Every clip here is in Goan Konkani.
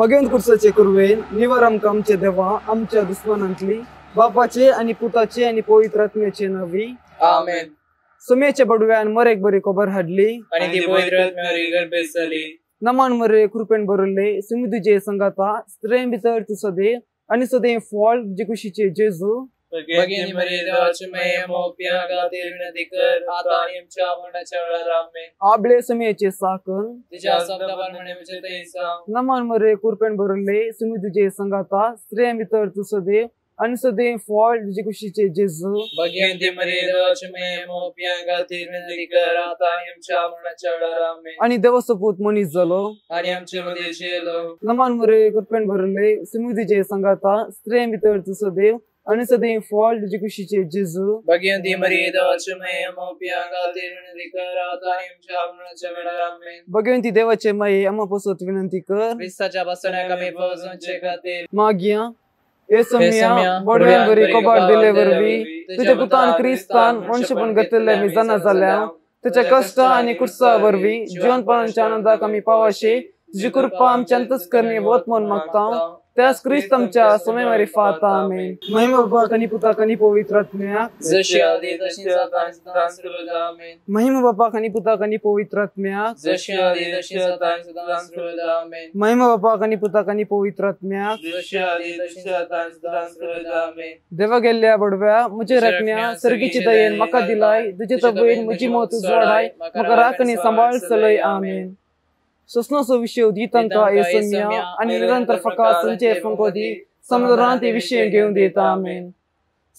भगवंत कुर्साचे कुरवेन निवर आमकां आमचे देवा आमच्या दुस्मानांतली बापाचे आनी पुताचे आनी पवित्र आत्म्याचे नांवी आमेन। सुम्याच्या बडव्यान मरेक बरी खबर हाडली आनी ती पवित्र आत्म्यावरी गर्भेत जाली। नमान मरे कृपेन भरले सुमी तुजे संगाता स्त्रियां भितर तूं सदैव आनी सदैव फळ तुजे कुशीचे जेजू। भगिनी मरिये देवाचे माये मोप्या खातीर विनंती कर आता आनी आमच्या मरणाच्या वेळार आमेन। आबळे सुम्याचे साकन तिच्या शब्दा प्रमाणे म्हजें थंय जावं। नमान मरे कृपेन भरले सुमी तुजे संगाता स्त्रियां भितर तूं सदैव आनी सदैव फळ तुजे कुशीचे जेजू। भगिनी मरिये देवाचे माये मोप्या खातीर विनंती कर आता आनी आमच्या मरणाच्या वेळार आमेन। आनी देवाचो पूत मनीस जालो आनी आमचे मदीं येयलो। नमान मरे कृपेन भरले सुमी तुजे संगाता स्त्रियां भितर तूं सदैव आनी सदैव फळ तुजे कुशीचे जेजू। भगिनी मरिये देवाचे माये मोप्या खातीर विनंती कर आता आनी आमच्या मरणाच्या वेळार आमेन। भगवंती देवाचे माये आम्हा पासत विनंती कर क्रिस्ताच्या बसण्याक आमी पोचोवचे खातीर। मागया हे सम्या बडव्यान बरी कबार दिले वरवीं तुज्या पुतान क्रिस्तान मनशेपण घेतिल्ले आमी जाणा जाल्या ताच्या कश्ट आनी कुर्सा वरवीं जिवनपणाच्या आनंदाक आमी पावाशे तुजी कृपा आमच्या अंतस्करणी वत म्हूण मागता त्यास क्रिस्त आमच्या सोमे मारिफात आमेन। महिमा बापाक आनी पुताक आनी पवित्र आत्म्याक जशी आदी तशी सदां आनी सदां सर्वदा आमेन। महिमा बापाक आनी पुताक आनी पवित्र आत्म्याक जशी आदी तशी सदां आनी सदां सर्वदा आमेन। महिमा बापाक आनी पुताक आनी पवित्र आत्म्याक जशी आदी तशी सदां आनी सदां सर्वदा आमेन। देवा गेल्ल्या बडव्या म्हजे रखण्या सर्गीची दयेन म्हाका दिलाय तुजे तबेन म्हजी मत उजवाडाय म्हाका राख आनी सांबाळ चलय आमेन। सोसनाचो विशय दी तांकां येसम्या आनी निरंतर फकात संचे फंको दी समजरान ते विशय घेवन दिता आमेन।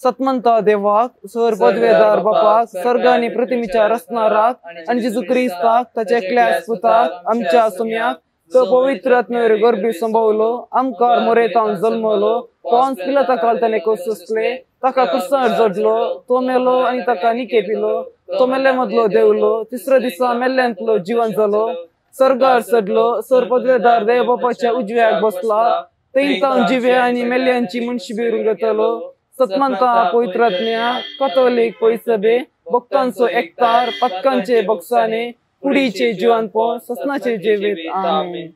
सतमंता देवाक सर पदवेदार बापाक सर्ग आनी प्रतिमेच्या रचणाराक आनी जेजू क्रिस्ताक ताच्या एकल्याच पुताक आमच्या सुम्याक तो पवित्र आत्म्यावर गर्भी संभवलो आमकार मोरेतावन जल्मलो पोन्स पिलाता काल ताणें सोंसले ताका कुर्सार जडलो तो मेलो आनी ताका निके पिलो तो मेल्ले मदलो देवलो तिसऱ्या दिसा मेल्ल्यांतलो जिवन जालो सर्गार चडलो सर पदवेदार देव बापाच्या उजव्याक बसला थंय तावन जिवे आनी मेल्ल्यांची मनशी बिरून घेतलो। सतमंता पवित्र आत्म्या कथोलीक पयसबे भक्तांचो एकतार पथकांचे बक्षाने कुडीचे जिवनपण ससनाचे जिवीत आमेन।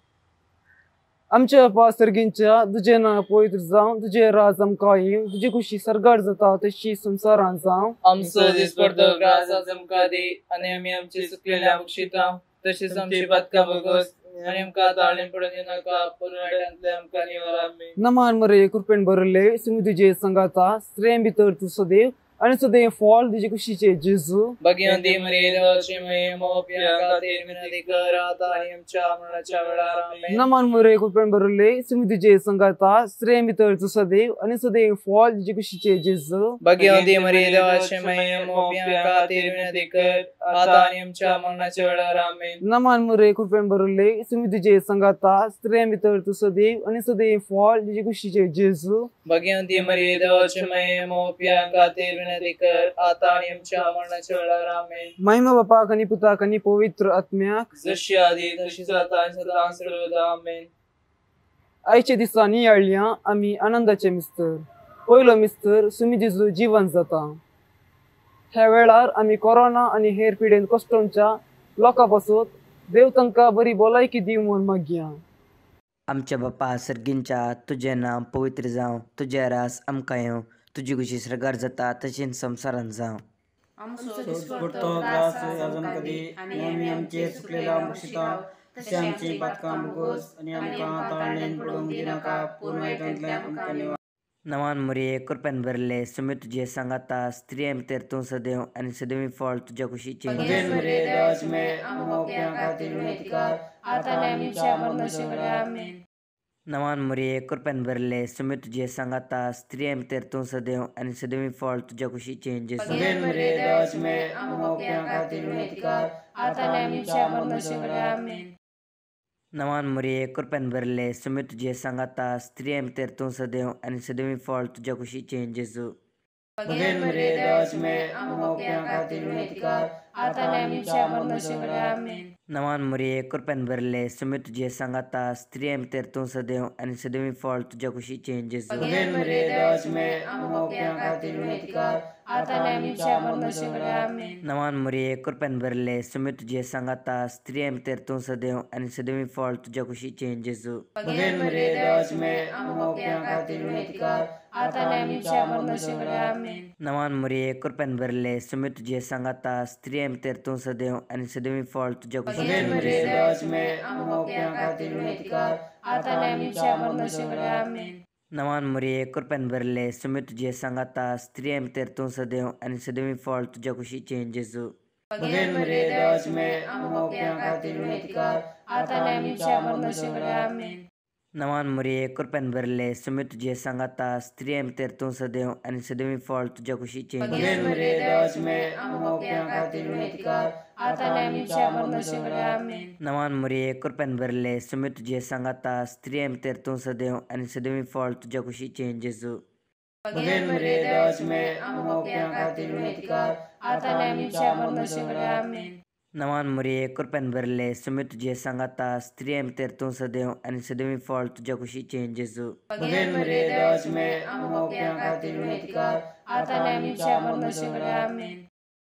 आमच्या बापा सर्गींच्या तुजें नांव पवित्र जावं तुजें राज आमकां येवं तुजी खुशी सर्गार जाता तशी संवसारांत जावं। आमचो दिसपडतो ग्रास आज आमकां दी आनी आमी आमची चुकलेल्या बक्षिता तशीच आमची पातकां भोगोस आनी आमकां ताळेन पडून दिनाका पूण वायटांतले आमकां निवार आमेन। नमान मरे कृपेन भरले सुमी तुजे संगाता स्त्रियां भितर तूं सदैव आनी सदैव फळ तुजे कुशीचे जेजू। भगिनी मरिये देवाचे माये मोप्या खातीर विनंती कर आता आनी आमच्या मरणाच्या वेळार आमेन। नमान मरे कृपेन भरले सुमी तुजे संगाता स्त्रियां भितर तूं सदैव आनी सदैव फळ तुजे कुशीचे जेजू। भगिनी मरिये देवाचे माये मोप्या खातीर विनंती कर आता आनी आमच्या मरणाच्या वेळार आमेन। नमान मरे कृपेन भरले सुमी तुजे संगाता स्त्रियां भितर तूं सदैव आनी सदैव फळ तुजे कुशीचे जेजू। भगिनी मरिये देवाचे माये मोप्या खातीर विनंती कर आता आनी आमच्या मरणाच्या वेळार आमेन। महिमा बापाक आनी पुताक आनी पवित्र आत्म्याक जशी आदी तशी सदां आनी सदां सर्वदा आमेन। आयच्या दिसा नियाळया आमी आनंदाचे मिस्तर पयलो मिस्तर सुमी जेजू जिवन जाता। ह्या वेळार आमी कोरोना आनी हेर पिडेन कश्टोंच्या लोकां पासत देव तांकां बरी भलायकी दिवं म्हूण मागया। आमच्या बापा सर्गींच्या तुजें नांव पवित्र जावं तुजें रास आमकां येवं तुजी खुशी सर्गार जाता तशीच संवसारांत जावं। आमचो दिसपडतो ग्रास आज आमकां दी आनी आमी आमचे चुकलेल्या बक्षिता तशी आमची पातकां भोगोस आनी आमकां ताळणेन पडूंक दिनाका पूण वायटांतले आमकां निवार। नमान मरिये कृपेन भरले सुमी तुजे संगाता स्त्रियां भितर तूं सदैव आनी सदैव फळ तुज्या कुशीचे। भगिनी मरिये देवाचे माये मोप्या खातीर विनंती कर आता आनी आमच्या मरणाच्या वेळार आमेन। नमान मरिये कृपेन भरले सुमी तुजे संगाता स्त्रियां भितर तूं सदैव आनी सदैव फळ तुज्या कुशीचे जेजू। भगिनी मरिये देवाचे माये मोप्या खातीर विनंती कर आता आनी आमच्या मरणाच्या वेळार आमेन। नमान मरिये कृपेन भरले सुमी तुजे संगाता स्त्रियां भितर तूं सदैव आनी सदैव फळ तुज्या कुशीचे जेजू। भगिनी मरिये देवाचे माये मोप्या खातीर विनंती कर आता आनी आमच्या मरणाच्या वेळार आमेन। नमान मरिये कृपेन भरले सुमी तुजे संगाता स्त्रियां भितर तूं सदैव आनी सदैव फळ तुज्या कुशीचे जेजू। भगिनी मरिये देवाचे माये मोप्या खातीर विनंती कर आता आनी आमच्या मरणाच्या वेळार आमेन. नवान मरिये कृपेन भरले सुमी तुझे सांगाता स्त्रियां भितर तूं सदैव आनी सदैव फळ तुज्या कुशीचें जेजू. भगेन मरिये देवाची माय आमकां पाप्यां खातीर विनंती कर आता आनी आमच्या मरणाच्या वेळार आमेन. नवान मरिये कृपेन भरले सुमी तुझे सांगाता स्त्रियां भितर तूं सदैव आनी सदैव फळ तुज्या भगेन कुशीचें मरिये जेजू. देवाची माय आमकां पाप्यां खातीर विनंती कर आता आनी आमच्या मरणाच्या वेळार आमेन. नवान मरिये कृपेन भरले सुमी तुझे सांगाता स्त्रियां भितर तूं सदैव आनी सदैव फळ तुज्या कुशीचें जेजू. भगेन मरिये देवाची माय आमकां पाप्यां खातीर विनंती कर आता आनी आमच्या मरणाच्या वेळार आमेन. नवान मरिये कृपेन भरले सुमी तुझे सांगाता स्त्रियां भितर तूं सदैव आनी सदैव फळ तुज्या कुशीचें भगेन जेजू. मरिये देवाची माय आमकां पाप्यां खातीर विनंती कर आता आनी आमच्या मरणाच्या वेळार आमेन. नवान मरिये कृपेन भरले सुमी तुझे सांगाता स्त्रियां भितर तूं सदैव आनी सदैव फळ तुज्या कुशीचें जेजू. भगेन मरिये देवाची माय आमकां पाप्यां खातीर विनंती कर आता आनी आमच्या मरणाच्या वेळार आमेन. नवान मरिये कृपेन भरले सुमी तुझे सांगाता स्त्रियां भितर तूं सदैव आनी सदैव फळ तुज्या कुशीचें जेजू. भगेन मरिये देवाची माय आमकां पाप्यां खातीर विनंती कर आता आनी आमच्या मरणाच्या वेळार आमेन.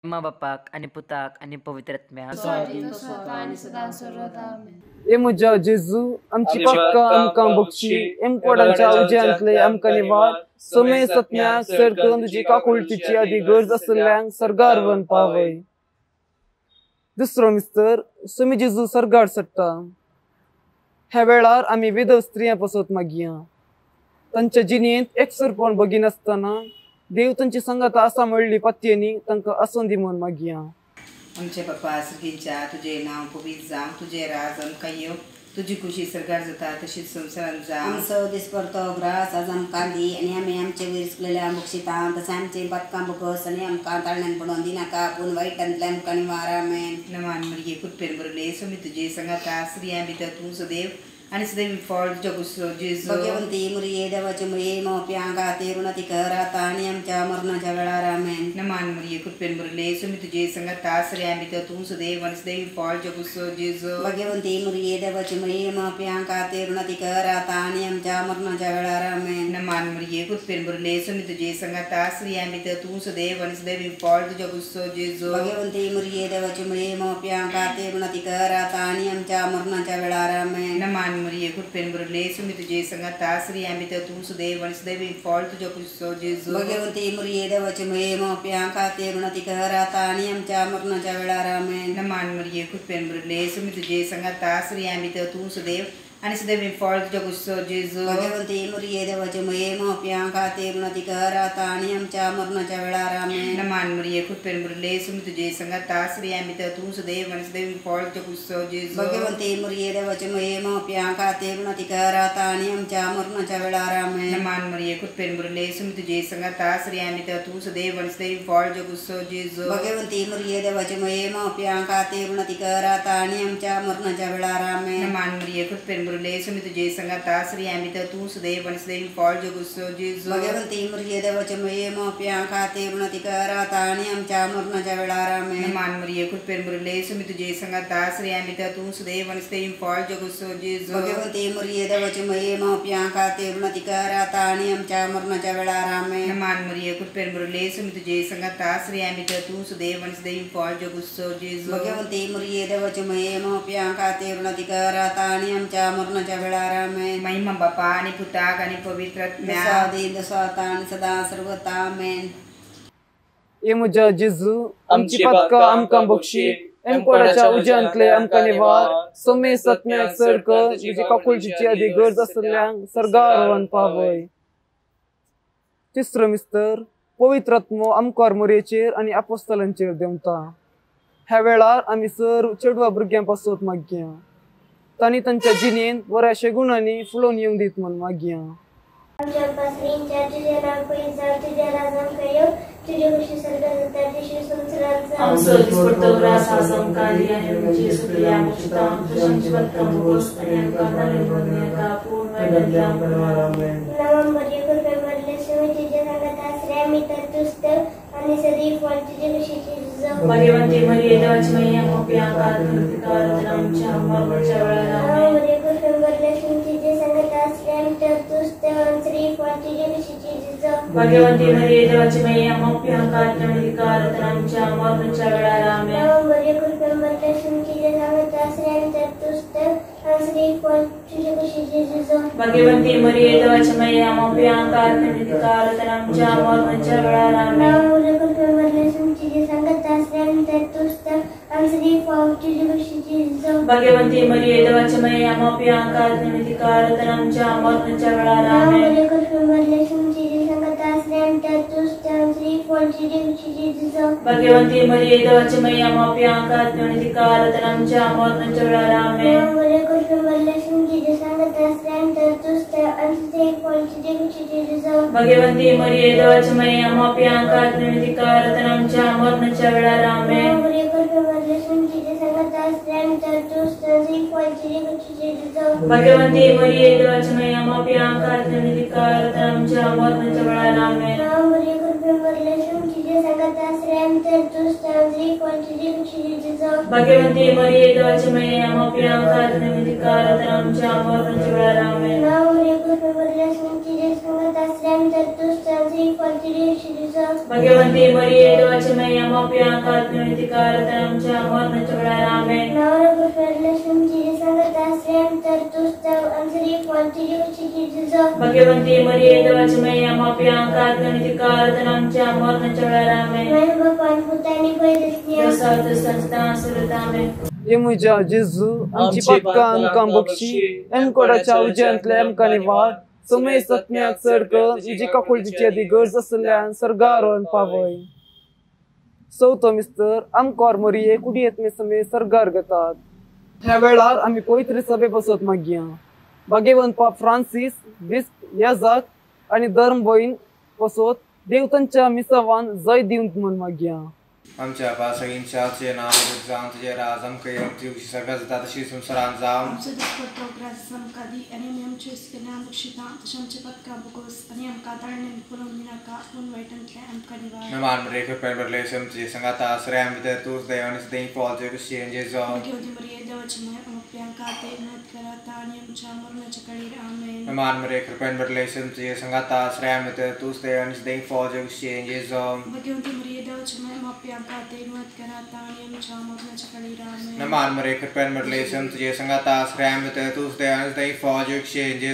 मा बापाक आनी पुताक आनी पवित्र आत्म्याक तसो आदी तसो आतां आनी सदां सर्वदा आमेन. ए म्हज्या जेजू आमची पापकां आमकां बक्षी एमकोडांच्या उज्यांतले आमकां निवार समय सत्म्याक सर करून तुजी काकुळटीची आदी गरज आसल्ल्यांक सर्गार वन पावय. दुसरो मिस्तर सुमी जेजू सर्गार चडटा. ह्या वेळार आमी विधव स्त्रियां पसत मागया तांच्या जिणेंत एकसुरपण बगिनासतना देव तांची संगाता आसा म्हणली पातयेनी तांकां आसून दी म्हूण मागया. आमचे बापा सर्गींच्या तुजें नांव पवित्र जावं, तुजें राज आमकां येवं, तुजी खुशी सर्गार जाता तशीच संवसारांत जावं. आमचो दिसपडतो ग्रास आज आमकां दी आनी आमी आमचे वयर चुकलेल्या बक्षिता तशें आमचे पातकां बगस आनी आमकां ताळण्यान पडोवन दिनाका पूण वायटांतल्यान आमकां निवार आमेन. नमान मरिये कृपेन भरले सुमी तुजे संगाता स्त्रियां भितर तूं सदैव आनी सदैव फळ तुज्या कुशीचो जेजू. भगवंती मरिये देवाची माये पाप्यां खातीर विनंती कर आता आनी आमच्या मरणाच्या वेळार आमेन. नमान मरिये कृपेन भरले सुमी तुजे संगाता स्त्रियां भितर तूं सदैव आनी सदैव फळ तुज्या कुशीचो जेजू. भगवंती मरिये देवाची माये पाप्यां खातीर विनंती कर आता आनी आमच्या मरणाच्या वेळार आमेन. नमान मरिये कृपेन भरले सुमी तुजे संगाता स्त्रियां भितर तूं सदैव आनी सदैव फळ तुज्या कुशीचो जेजू. भगवंती मरिये देवाची माये पाप्यां खातीर विनंती कर आता आनी आमच्या मरणाच्या वेळार आमेन. नमान मरिये कृपेन भरले सुमी तुजे संगाता स्त्रियां भितर तूं सदैव आनी सदैव फळ तुज्या कुशीचो जेजू. भगवंती मरिये देवाची माये पाप्यां खातीर विनंती कर आता आनी आमच्या मरणाच्या वेळार आमेन. नमान मरिये कृपेन भरले सुमी तुजे संगाता स्त्रियां भितर तूं सदैव आनी सदैव फळ तुज्या कुशीचो जेजू. भगवंती मरिये देवाची माये पाप्यां खातीर विनंती कर आता आनी आमच्या मरणाच्या वेळार आमेन. नमान मरिये कृपेन भरले सुमी तुजे संगाता स्त्रियां भितर तूं सदैव आनी सदैव फळ तुज्या कुशीचो जेजू. भगवंती मरिये देवाची माये पाप्यां खातीर विनंती कर आता आनी आमच्या मरणाच्या वेळार आमेन. नमान मरिये कृपेन भरले सुमी तुजे संगाता स्त्रियां भितर तूं सदैव आनी सदैव फळ तुज्या कुशीचो जेजू. भगवंती मरिये देवाची माये पाप्यां खातीर विनंती कर आता आनी आमच्या मरणाच्या वेळार आमेन. नमान मरिये कृपेन भरले सुमी तुजे संगाता स्त्रियां भितर तूं सदैव आनी सदैव फळ तुज्या कुशीचो जेजू. भगवंती मरिये देवाची माये पाप्यां खातीर विनंती कर आता आनी आमच्या मरणाच्या वेळार आमेन. नमान मरिये कृपेन भरले सुमी तुजे संगाता स्त्रियां भितर तूं सदैव आनी सदैव फळ तुज्या कुशीचो जेजू. भगवंती मरिये देवाची माये पाप्यां खातीर विनंती कर आता आनी आमच्या मरणाच्या वेळार आमेन. नमान मरिये कृपेन भरले सुमी तुजे संगाता स्त्रियां भितर तूं सदैव आनी सदैव फळ तुज्या कुशीचो जेजू. भगवंती मरिये देवाची माये पाप्यां खातीर विनंती कर आता आनी आमच्या मरणाच्या वेळार आमेन. महिमा बापा आनी पुताक आनी पवित्र आत्म्याक जसो आदी तसो आतां आनी सदां सर्वदा आमेन. ए म्हज्या जेजू आमची पातकां आमकां बक्षी एमकोडाच्या उज्यांतले आमकां निवार समय सत्म्याक सर कर तुजी काकुळटीची आदी गरज आसल्ल्यांक सर्गार वन पावय. तिसरो मिस्तर पवित्र आत्मो आमकार मोरयेचेर आनी आपोस्तलांचेर देंवता. ह्या वेळार आमी सर चेडवा भुरग्यां पासत मागया तांणी तांच्या जिणेंत बऱ्या शेगुणांनी फुलोवन येवंक दीत म्हूण मागया. आमच्या बापा तुझे नाव पवित्र जावं, तुझे राज आमकां येवं, तुजी खुशी सर्गात जाता तशी संवसारांत जावं. आमचो दिसपडतो ग्रास आज आमकां दी आनी आमची चुकलेल्या बक्षिता तशें आमची पातकां भोगोस आनी आमकां ताळण्यान पडूंक दिनाका पूण वायटांतल्यान आमकां निवार आमेन. नवान मरिये कृपेन भरले सुमी तुजे संगाता स्त्रियां भितर तूंच देव आनी सदैव फळ तुजे कुशीचें जेजू. भगवंती मरिये देवाची माये पाप्यां खातीर विनंती कर आतां आमच्या मरणाच्या वेळार नवान आमेन. मरिये कृपेन भरले सुमी तुजे संगाता स्त्रियां भितर तूंच देव आनी सदैव फळ तुजे कुशीचें जेजू. भाग्यवंती मरिये देवाची माई, आम्हा पाप्यांका आमच्या मरणाच्या वेळार आमेन. मरिये कृपेन भरलें तुझे सांगता आसऱ्या तुस्त आनी फळ तुझे कुशीचे जेजू. भाग्यवंती मरिये देवाची माई, आम्हा पाप्यांका आमच्या मरणाच्या वेळार आमेन. मरिये कृपेन भरलें तुझे सांगता आसऱ्या तुस्त आनी फळ तुझे कुशीचे जेजू. भाग्यवंती मरिये देवाची माई, आम्हा पाप्यांका आमच्या मरणाच्या वेळार आमेन. मरिये कृपेन भरलें तुझे सांगता आसऱ्या तुस्त आनी फळ तुझे कुशीचे जेजू. भाग्यवंती मरिये देवाची माई, आम्हा पाप्यांका आमच्या मरणाच्या वेळार आमेन. मरिये कृपेन भरलें तुझे सांगता आसऱ्या तुस्त आनी फळ तुझे कुशीचे जेजू. भाग्यवंती मरिये देवाची माई, आम्हा पाप्यांका आमच्या मरणाच्या वेळार आमेन. मरिये कृपेन भरलें तुझे सांगता आसऱ्या तुस्त आनी फळ तुझे कुशीचे जेजू. भाग्यवंती मरिये देवाची माई, आम्हा पाप्यांका आमच्या मरणाच्या वेळार आमेन. मरिये कृपेन भरलें तुझे सांगता आसऱ्या तुस्त आनी फळ तुझे कुशीचे जेजू. भाग्यवंती मरिये देवाची माई, आम्हा पाप्यांका आमच्या मरणाच्या वेळार आमेन. मरिये कृपेन भरलें तुझे सांगता आसऱ्या तुस्त आनी फळ तुझे कुशीचे जेजू. भाग्यवंती मरिये देवाची माई, आम्हा पाप्यांका आमच्या मरणाच्या वेळार आमेन. मरिये कृपेन भरलें तुझे सांगता आसऱ्या तुस्त आनी फळ तुझे कुशीचे जेजू. भाग्यवंती मरिये देवाची माई, आम्हा पाप्यांका आमच्या मरणाच्या वेळार आमेन. हे म्हज्या जेजू, आमची पातकां आमकां बक्षी, एमकोडाच्या उज्यांतले आमकां निवार, समय सत्म्याक चड कर, तुजी काकुळटीची आदी गरज आसल्यान सर्गार पावय. चवथो मिस्तर आमकोर मरिये कुडयेत मिसमे सर्गार घेतात. ह्या वेळार आमी पवित्र सभे बसत मागया. भाग्यवंत पाप फ्रांसीस बिस्प याजाक आनी धर्म भयण बसत देव तांच्या मिसावान जय दिवन म्हूण मागया. आमच्या बापा तुझे नाव पवित्र जावं, तुझे राज आमकां येवं, तुजी खुशी सर्गात जाता तशी संवसारांत जावं. आमचो दिसपट्टो ग्रास आमकां दी आनी आमी आमचे सुकण्या बक्षिता तशें आमचे पदकां बोगोस आनी आमकां ताळणेन पळोवन दिनाका, पूण वायटांतलें आमकां निवार. मेहमान मरिये कृपेन भरलें तुझे सांगाता आसऱ्या भितर तूंच देव आनी सदां फळ तुजे कुशीन जेजू. भाग्यवती मरिये देवाची माय, आम्हा पाप्यांका नत कराता आनी आमच्या मरणाच्या काळीर आमेन. मेहमान मरिये कृपेन भरलें तुझे सांगाता आसऱ्या भितर तूंच देव आनी सदां फळ तुजे कुशीन जेजू. भाग्यवती मरिये देवाची माय, आम्हा पाप्यांका नत कराता आनी आमच्या मरणाच्या काळीर आमेन. मेहमान मरिये कृपेन भरलें तुझे सांगाता आसऱ्या भितर तूंच देव आनी सदां फळ तुजे कुशीन जेजू.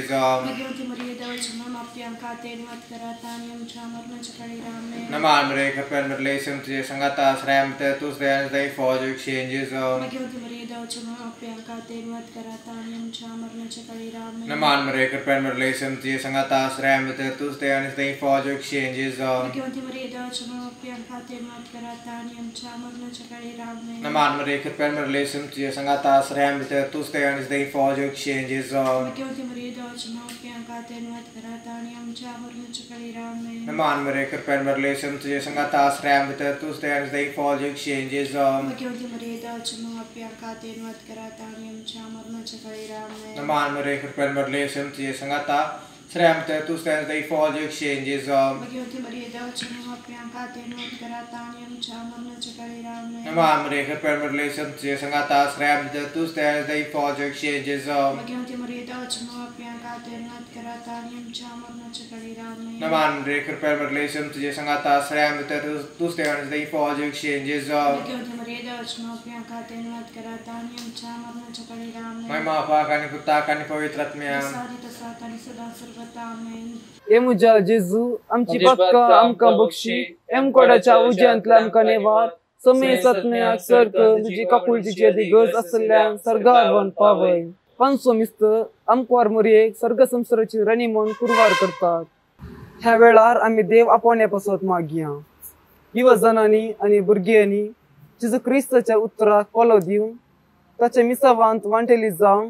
भाग्यवती मरिये देवाची माय, आम्हा पाप्यांका नत कराता आनी आमच्या मरणाच्या काळीर आमेन. मेहमान मरिये कृपेन भरलें तुझे सांगाता आसऱ्या भितर तूंच देव आनी सदां फळ तुजे कुशीन जेजू. भाग्यवती मरिये देवाची माय, आम्हा पाप्यांका नत कराता आनी आमच्या मरणाच्या काळीर आमेन. मेहमान मरिये कृपेन भरलें तुझे सांगाता आसऱ्या भितर तूंच देव आनी सदां फळ तुजे कुशीन जेजू. भाग्यवती मरिये देवाची माय, आम्हा पाप्यांका नत कराता आनी आमच्या मरणाच्या काळीर आमेन. मेहमान मरिये कृपेन भरलें तुझे सांगाता आसऱ्या भितर तूंच देव आनी सदां फळ तुजे कुशीन जेजू. भाग्यवती मरिये देवाची माय, आम्हा पाप्यांका नत कराता आनी आमच्या मरणाच्या काळीर आमेन. मेहमान मरिये कृपेन भरलें तुझे सांगाता आसऱ्या भितर तूंच देव आनी सदां फळ तुजे कुशीन जेजू. भाग्यवती मरिये देवाची माय, आम्हा पाप्यांका नत कराता आनी आमच्या मरणाच्या काळीर आमेन. मेहमान मरिये कृपेन भरलें तुझे सांगाता आसऱ्या भितर तूंच देव आनी सदां फळ तुजे कुशीन जेजू. भाग्यवती मरिये देवाची माय, आम्हा पाप्यांका नत कराता आनी आमच्या मरणाच्या काळीर आमेन. मेहमान मरिये कृपेन भरलें तुझे सांगाता आसऱ्या भितर तूंच देव आनी सदां फळ तुजे कुशीन जेजू. भाग्यवती मरिये देवाची माय, आम्हा पाप्यांका नत कराता आनी आमच्या मरणाच्या काळीर आमेन. मेहमान मरिये कृपेन भरलें तुझे सांगाता आसऱ्या भितर तूंच देव आनी सदां फळ तुजे कुशीन जेजू. भाग्यवती मरिये देवाची माय, आम्हा पाप्यांका नत कराता आनी आमच्या मरणाच्या काळीर आमेन. महिमा बापाक आनी पुताक आनी पवित्र आत्म्याक. आदी तसात आनी सदां सर्वथा आमेन. हे म्हज्या जेजू, आमची पातकां आमकां बक्षी, एमकोडाच्या उज्यांतल्या आमकां नेवार, समय सत्म्याक चड कर, तुजी काकुळटीची आदी गरज आसल्यान सर्गार पावय. पांचसो मिस्तर आमकोर मरियेक सर्ग संवसाराची राणी म्हूण कुरवार करतात. ह्या वेळार आमी देव आपोवण्या पासत मागया. युवजनांनी आनी भुरग्यांनी जेजू क्रिस्ताच्या उतराक पालव दिवन ताच्या मिसावांत वांटेली जावन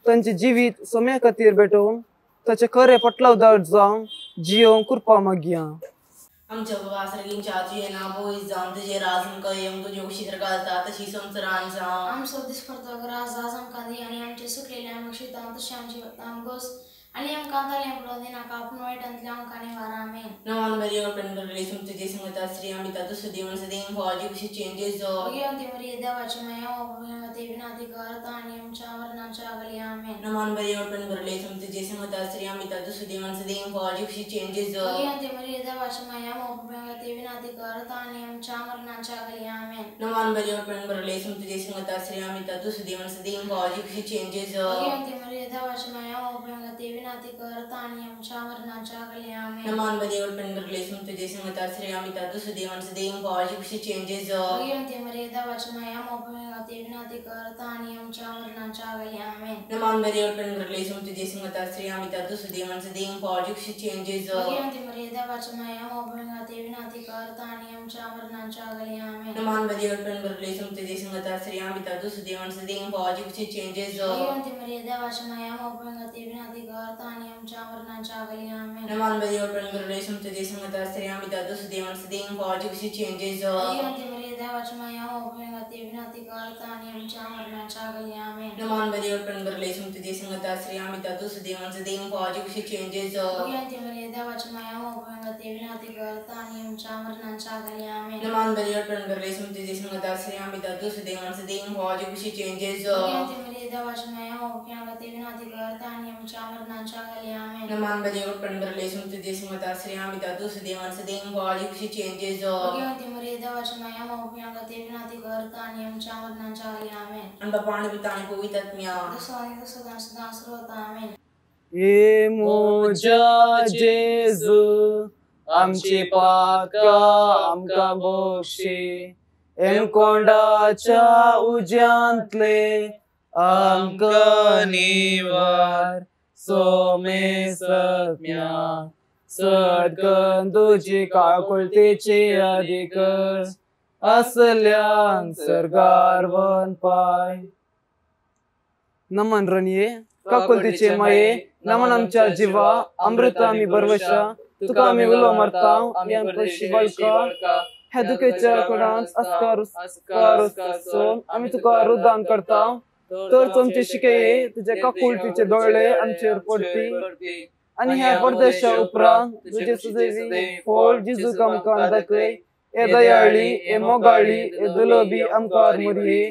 तांचें जिवीत सोम्या खातीर भेटोवन ताचें खरें पटलावदार जावन जियोवंक कृपा मागया. आमच्या बाबा सर्गींच्या तुजें नांव पवित्र जावं, तुजें राज आमकां येवं, तुजी खुशी सर्गात जाता तशी संवसारांत जावं. आमचो दिसपट्टो ग्रास आज आमकां दी आनी आमचे सुकलेले आमकां शिता तशें आमचे आमगोस आनी आमकां ताळें पडोवंक दिनाका पूण वायटांतल्या आमकां निवार आमेन. नमन मरिया पेनगरले तुझे संगता श्री अमिता दुसुदेवन सदैव फौजी खुशी चेंजेस भगवंती मरिये देवाची माया ते विनाती करता आणि आमच्या मरणाच्या आगली आमेन. नमन मरिया पेनगरले तुझे संगता श्री अमिता दुसुदेवन सदैव फौजी खुशी चेंजेस भगवंती मरिये देवाची माया ते विनाती करता आणि आमच्या मरणाच्या आगली आमेन. नमन मरिया पेनगरले तुझे संगता श्री अमिता दुसुदेवन सदैव फौजी खुशी चेंजेस भगवंती मरिये देवाची माया ते विनाती करता आणि आमच्या मरणाच्या आगली आमेन. नमन मरिया पेनगरले तुझे संगता श्री अमिता दुसुदेवन सदैव फौजी खुशी चेंजेस भगवंती मरिये देवाची माया ते विनाती करता आणि आमच्या मरणाच्या आगली आमेन. नमन मरिया पेनगरले तुझे संगता श्री अमिता दुसुदेवन सदैव फौजी खुशी चेंजेस भगवंती मरिये देवाची माया ते विनाती करता आणि आमच्या मरणाच्या आगली आमेन. नमन मरिया पेनगरले तुझे संगता श्री अमिता दुसुदेवन सदैव फौजी खुशी चेंजेस भगवंती मरिये देवाची माया ते विनाती करता आणि आमच्या मरणाच्या आगली आमेन. नमन मरिया पेनगरले तुझे संगता श्री अमिता दुसुदेवन सदैव फौजी खुशी चेंजेस भगवंती मरिये देवाची माया ते विनाती करता आणि आमच्या मरणाच्या आगली आमेन. नमन मरिया पेनगरले तुझे संगता श्री अमिता दुसुदेवन सदैव फौजी खुशी चेंजेस भगवंती मरिये देवाची माया ते विनाती करता आणि आमच्या मरणाच्या आगली आमेन. नमन मरिया पेनगरले तुझे संगता श्री अमिता दुसुदेवन सदैव फौजी खुशी चेंजेस भगवंती मरिये देवाची माया ते विनाती करता आणि आमच्या मरणाच्या आगली आमेन. नमन मरिया पेनगरले तुझे संगता श्री अमिता दुसुदेवन सदैव फौजी खुशी चेंजेस भगवंती मरिये देवाची माया ते विनाती करता आणि आमच्या मरणाच्या आगली आमेन. आणि बापा पिता आणि पवित्र आत्म्या सदा सर्वता आमेन. हे म्हज्या जेजू आमची पातकां आमकां बक्षी हेमकोंडाच्या उज्यांतले आमकां निवार सोमे सत्म्या सदगन तुजी काकुळतेची अधिकर असल्यान सर्गार वन पाय. नमन रणये काकुळतेचे माये नमन आमच्या जीवा अमृत आमी बरवशा तुका आमी उलो मारता आमी आमची बाळका ह्या दुखेच्या कडांत अस्कारोस आमी तुका रुदान करता तर तुमचे शिकये तुझ्या काकुळतीचे दोळे आमचेर पडती आणि ह्या परदेशा उपरांत तुझे सुदैवी फळ जिजूक आमकां दाखय हे दयाळी हे मोगाळी हे दुलबी आमकां मुरये.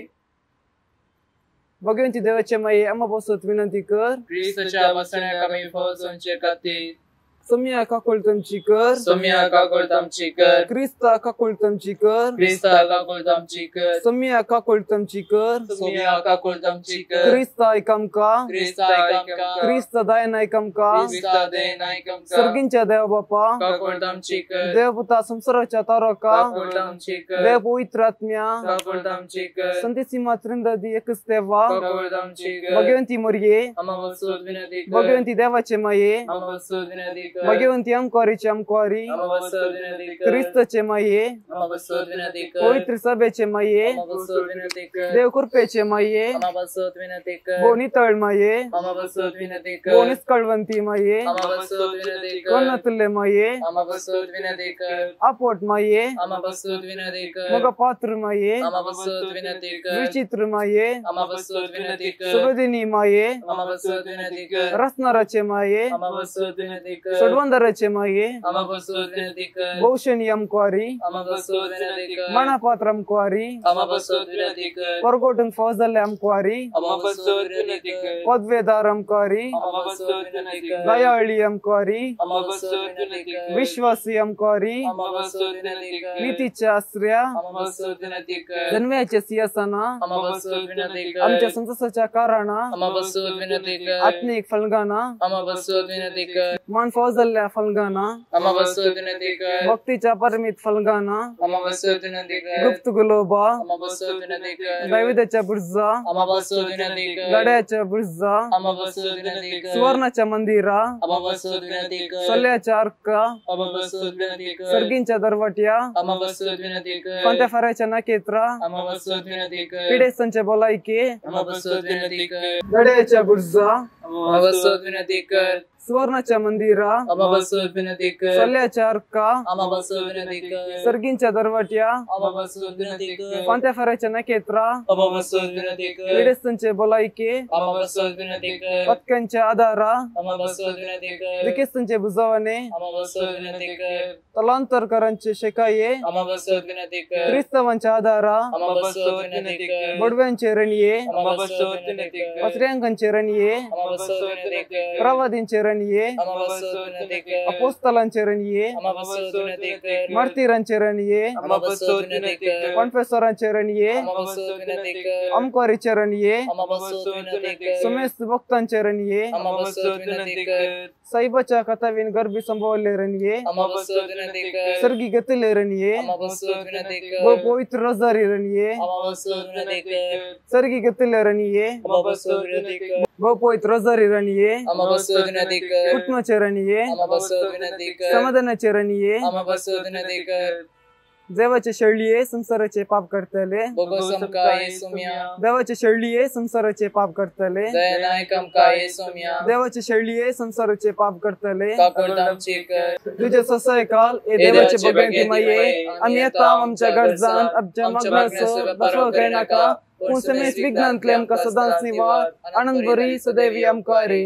भगवंती देवाचे माये आम्हा बसत विनंती कर क्रिस्ताच्या बसण्याक आमी फौजांचे खातीर सम्या काकुळतमची कर सम्या काकुळतमची कर क्रिस्ता काकुळतमची कर क्रिस्ता काकुळतमची कर सम्या काकुळतमची कर सम्या काकुळतमची कर क्रिस्ता आयक आमकां क्रिस्ता आयक आमकां क्रिस्ता दयेन आयक आमकां क्रिस्ता दयेन आयक आमकां सर्गींच्या देव बापा काकुळतमची कर देवपुता संसाराच्या तारका काकुळतमची कर देव पवित्र आत्म्या काकुळतमची कर संतीसिमा त्रिंदादी एकच देवा काकुळतमची कर भगवंती मोरये आम्हा बसत विनंती कर भगवंती देवाचे माये आम्हा बसत विनंती कर भगवंती आमकारीचे आमकारी क्रिस्ताचे माये पवित्र सभेचे माये देव कृपेचे माये भो नितळ माये भो निष्कळवंती माये कोणतुल्ले माये आपोट माये मग पात्र माये विचित्र माये सुबोधिनी माये रसनाराचे माये सोडवंदराचे माये भौशणी आमक्वारी मणापात्र आमक्वारी परगोटून फौजल्ले आमक्वारी पदवेदार आमक्वारी दयाळी आमक्वारी विश्वासी आमक्वारी नीतीच्या आसऱ्या जन्म्याच्या सिंहासना आमच्या संतोषाच्या कारणा आत्मिक फलगाना मान फौजल्ल्या फलगाना भक्तीच्या परमित फलगाना गुप्त गुलोबा दैवताच्या बुर्जा गड्याच्या बुर्जा सुवर्णाच्या मंदिरा सोल्याच्या अर्का सर्गींच्या दरवाट्या कोणत्या फराच्या नखेत्रा पिडेसांच्या बोलायके गड्याच्या बुर्जा सुवर्णाच्या मंदिरा आमा पासून विनंती कर सोल्याच्या अर्का आमा पासून विनंती कर सर्गींच्या दरवाट्या आमा पासून विनंती कर पांत्याफाराच्या नखेत्रा आमा पासून विनंती कर पिडेस्तांचे भलायके आमा पासून विनंती कर पथकांच्या आधारा आमा पासून विनंती कर दुखेस्तांचे बुजावाने आमा पासून विनंती कर तलांतरकरांचे शेकाये आमा पासून विनंती कर क्रिस्तवांच्या आधारा आमा पासून विनंती कर बडव्यांचे रणये आमा पासून विनंती कर पत्र्यांकांचे रणये आमा पासून विनंती कर प्रवादींचे रणये आमा पासून विनंती कर अपोस्तलांचे रणये आमा पासून विनंती कर मार्तीरांचे रणये आमा पासून विनंती कर कॉन्फेसरांचे रणये आमा पासून विनंती कर अमकवारीचे रणये आमा पासून विनंती कर सुमेस्त भक्तांचे रणये आमा पासून विनंती कर साईबाच्या कथावीन गर्भी संभवले रणये आमा पासून विनंती कर सर्गी गतले रणये आमा पासून विनंती कर पवित्र रोजारी रणये आमा पासून विनंती कर सर्गी गतले रणये आमा पासून विनंती कर पवित्र रोजारी रणये आमा पासून विनंती कर कुटुंबाचे रणये आमा पासून विनंती कर समाधानाचे रणये आमा पासून विनंती कर देवाचे शेळये संसाराचे पाप करतले भोगोस आमकां येसुम्या देवाचे शेळये संसाराचे पाप करतले दयानायक आमकां येसुम्या देवाचे शेळये संसाराचे पाप करतले काकूट आमची कर तुझे ससायकाल हे देवाचे भगवंती माये आमी येता आमच्या गरजांत आमच्या मागण्याचो बसव करनाका पूण समेस्त विघ्नांतले आमकां सदांच निवार आनंद बरी सदैवी आमकां रे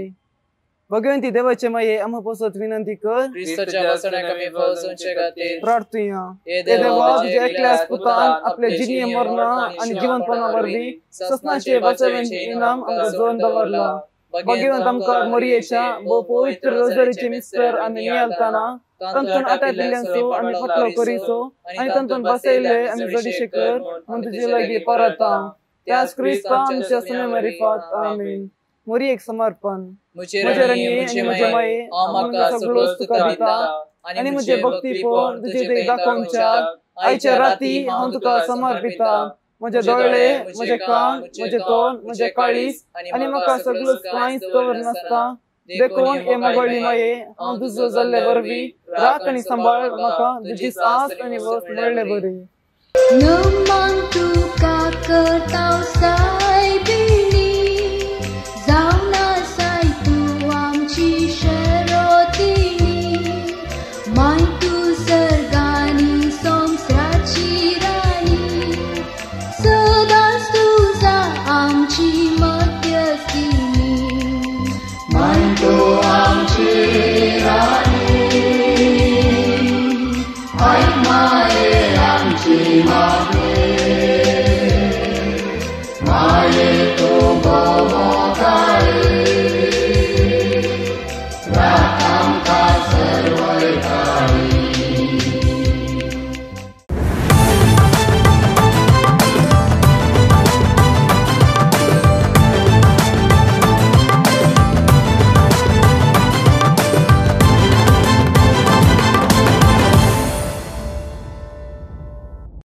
भगवंती देवाचे माये आम्हा पासत विनंती कर क्रिस्ताच्या वसण्याक आमी फौजूंचे खातीर प्रार्थुया हे देवा तुझ्या एकल्याच पुतान आपल्या जिणये मरणा आनी जिवनपणा वरवीं ससनाचे वाचव्यांचे इनाम आमकां जोडून दवरला भगवंत आमकां मोरयेच्या भोव पवित्र रोजरीचे मिस्तर आमी नियालताना तांतून आटापिल्ल्यांचो आमी फाटलो करीचो आनी तांतून बसयल्ले आमी जोडीशे कर म्हूण तुजे लागीं परता त्याच क्रिस्ता आमच्या सुमे मारिफात आमीन. मोरयेक समर्पण. म्हजे म्हजे रणये रणये म्हजे आनी म्हजे माये माये हांव म्हाका सगळोच सगळोच तुका तुका दिता दिता आनी म्हजें भक्तीपण तुजे थंय दाखोवच्या आयच्या राती हांव तुका समर्पिता. म्हजे दोळे म्हजे कान म्हजें तोंड म्हजें काळीज आनी म्हाका सगळोच कांयच खबर नासता देखून हे मोगाळी माये हांव तुजो जाल्ले वरवीं राख आनी सांबाळ म्हाका तुजी सास आनी वस मेळ्ळे बरी. नमन तुका करताव सायबिणी जावन आसाय तूं आमची शरोतिनी माय तूं सर्गानी संवसाराची राणी सदांच तूं जा आमची मध्यस्थिनी माय तूं आमची राणी आयक माये आमची मागणी.